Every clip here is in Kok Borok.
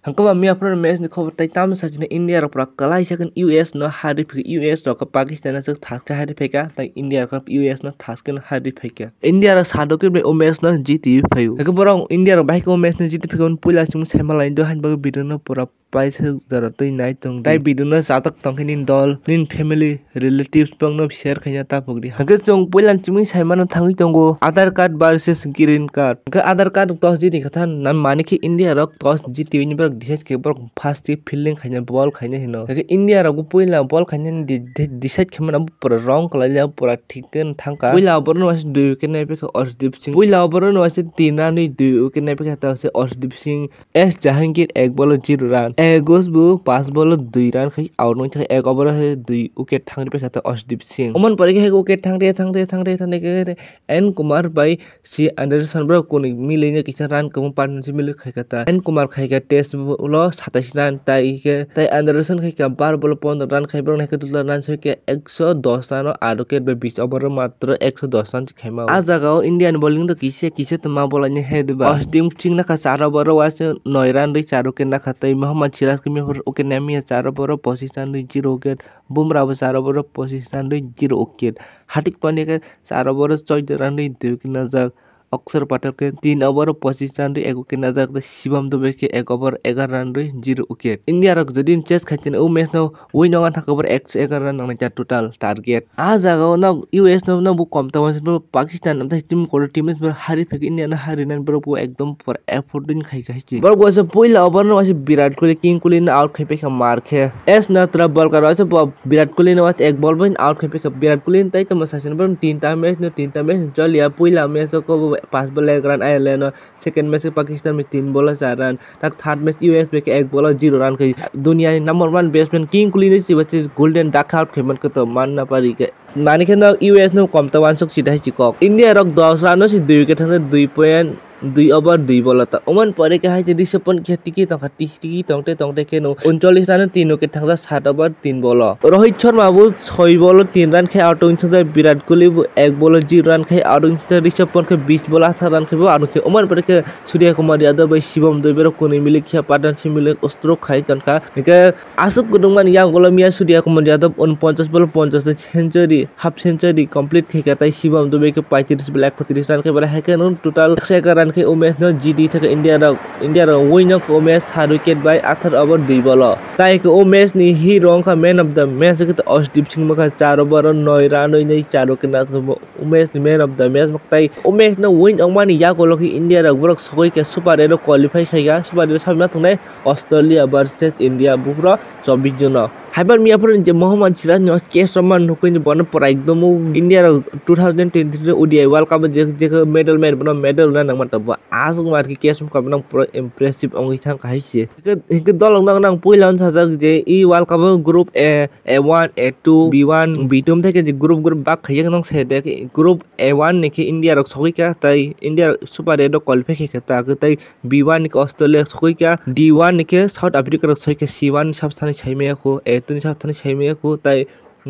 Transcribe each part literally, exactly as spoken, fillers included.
Hwnkhe ba miya phuru match ni khobor tai tamo sachina India rok pura kwlai sakhe U S no hari phikha, U S rok khe Pakistan no swk thaske hari phikha, tai India rok khe U S no thaske no hari phikha. India rok sadokhe bai o match no jiti phaio. Hwnkhe borok India rok bai khe o match no jiti phikha, puila chwng sai malai do, hain bagwi video no pura paisa jora twi nai tong di. Tai video no chatok tongkhe nini dol, nini family, relatives bokno share khaina tapok di. Hwnkhe chwng puila chwngwi saimano thangwi tongo Aadhaar card versus green card. Hwnkhe Aadhaar card toss jiti kha than, na mani khe India rok toss jiti wini borok decide khe borok first khe fielding khaina, ball khaina hino. Hwnkhe India rok bo puila ball khaina hino di-, di-, decide khaimano bo pura wrong kwlailai, pura thik khe thangkha. Puila over no waisa dui wicket naiphikha Arshdeep Singh. Puila over no waisa tin run nwi dui wicket naiphikha ta se Arshdeep Singh. S Jahangir ek bolo zero run, Agus bo panch bolo dui run khai out wngwi thangkha, ek over o hai dui wicket thangri paikha ta Arshdeep Singh. Omoni pore khe hai wicket thangri thangri thangri thangri khe N Kumar bai C Anderson borok kwnwi milwi kisa run kwbang partnership milwi khaikha ta. N Kumar khaikha test ulo satais run, tai khe tai Anderson khaikha bar bolo pondro run khai, borok naikhe total run soikhe ekso dos run o, aro khe bai bis over o matro ekso dos run khaima. Ah jaga o India ni bowling do kisa kisa tongma bolai ni head ba. Arshdeep Singh nakha charo boro waisa noi run rwi charo khe nakha, tei Mohammad Siraj khe miya phuru wicket nai miya charo boro pochis run rwi zero wicket, Bumrah bo charo boro pochis run rwi zero wicket, Hardik Pandya khe charo boro choido run rwi dui wicket najak, Akshar Patel khe tin over o pochis run rwi ek wicket najak, tei Shivam Dube khe ek over egar run rwi zero wicket. India rok jodi chase khai chini o match no win wng thangkhe boro ekso egar run nangnai ta total target. Ah jaga o nok U S no, nok bo kom ta wansuk bo Pakistan, amtwi team kotor team bo hari phek India no hari nani borok bo ekdom pura effort din khai khai chi. Borok bo se puila over no waisa Virat Kohli, King Kohli no out khai paikha mar khe. S Natarabalkar waisa bo Virat Kohli no waisa ek ball bai out khai paikha. Virat Kohli no tai tamo saisani borok tinta match no, tinta match no choliya. Puila match o ko bo pas ball ek run ayarlaino. Second match khe Pakistan bai tin bolo char run. Tak third match U S bai khe ek bolo zero run khai. Duniya ni number one batsman King Kohli ni chiba se golden duck out khai mankha to manna pari khe. Mani khe no U S no kom ta wansuk si dai chikok. India rok dos run no si dui wicket thangsa dui point dui over dui bolo ta. Omoni pore khe hai Rishabh Pant khe tiki tongkha, tiki tiki tongte tongte khe no uncholish run no tin wicket thangsa sat over tin bolo. Rohit Sharma bo soi bolo tin run khai out wngwi thangsa, Virat Kohli bo ek bolo zero run khai out wngwi thangsa, Rishabh Pant khe bis bolo athar run khai bo out wngwi thangsa. Omoni pore khe Surya Kumar Yadav bai Shivam Dube rok kwnwi milik khe partnership milik stroke khai tonkha. Hingkhe aswk kwdwngmani yagulo miya Surya Kumar Yadav unponchash bolo ponchash century, half century complete khaikha, tei Shivam Dube khe paitris bolo ekotris run khai, boro hai khe no total ekso egar run khai o match no jiti thangkha India rok. India rok win wngkha o match sat wicket bai athar over dui bolo. Tai khe o match ni hero wngkha man of the match khe Arshdeep Singh wngkha char over o noi run rwi nai char wicket na. O match ni man of the match bo tai o match no win wngmani yagulo khe India rok borok sogwi khe Super Eight o qualify khaikha. Super Eight o sabima tongnai Australia versus India buphuru chobbish June o. Haibar miya phuru je Mohammad Siraj no catch rwma nukui ni bono pura ekdom o India rok two thousand twenty-three O D I World Cup o je, je medal man bono medal rwna nangma tongo. Aswk ma khe catch wngkha bono pura impressive wngwi thangkha hai se. Hingke, hingke dolok nang nang puila wng sajak je e World Cup o group A, A one, A two, B one, B two wngthai khe je group group bak khaijak nang se de group A one ni khe India rok sogwi kha, tai India Super Eight o qualify khe kha ta khe tai B one ni khe Australia sogwi kha, D one ni khe South Africa rok soi kha, C one ni sabthani saimaya kho, A two ni sabthani saimaya kho, tai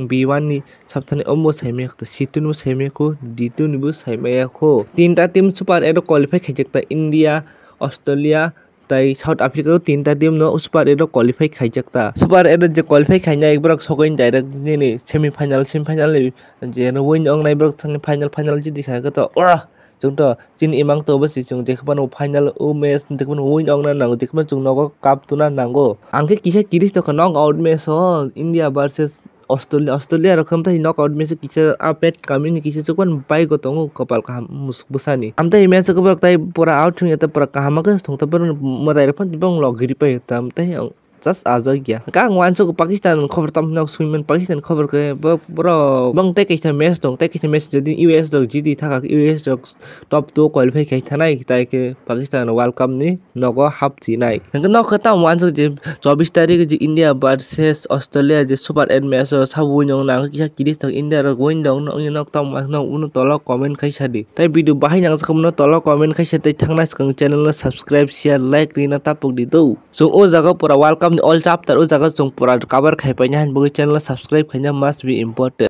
B one ni sabthani omo saimaya kho, C two ni bo saimaya kho, D two ni bo saimaya kho. Tinta team Super Eight o qualify khaijak ta India, Australia, tai South Africa o tinta team no Super Eight o qualify khaijak ta. Super Eight o je qualify khainai borok sogwi direct nini semi final, semi final ni je no win wngnai borok thani final, final jiti kha khe to ora chwng to chini imang to bo si chwng je kheno final o match je kheno win wngna nango, je kheno chwng nogo cup tuna nango. Ang khe kisa kiris tokha knock out match o India versus Australia, Australia rok khe amtwi knock out match o kisa update kamini kisa chukmani bike o tongo kopal kaham musuk bwsani. Amtwi match o borok tai pura out wngya ta pura kaham khe thwng ta borok mwtai rok phano tibok log giri pai ta amtwi. Just ajak ya. Khe ang uansuk Pakistan ni khobor tamo phano swimani Pakistan ni khobor khe bo-, borok bang tei kaisa match tong, tei kaisa match jodi U S rok jiti thaka, U S rok top two qualify khai thanai, tai khe Pakistan World Cup ni nogo hap thinai. Hingke nok khe tamo uansuk je chobbish tarik je India versus Australia je Super Eight match o sabo win wng nang kisa kiris tong India rok win dong no, nok tamo uansuk nok uno tolo comment khai sadi. Tai video bahai nang sakha uno tolo comment khai sadi, thangnai swkang channel no subscribe, share, like rina tapok di do. Chwng o jaga pura World Cup ni all chapter o jaga chwng pura cover khai paina, hain bagwi channel no subscribe khaina must be important.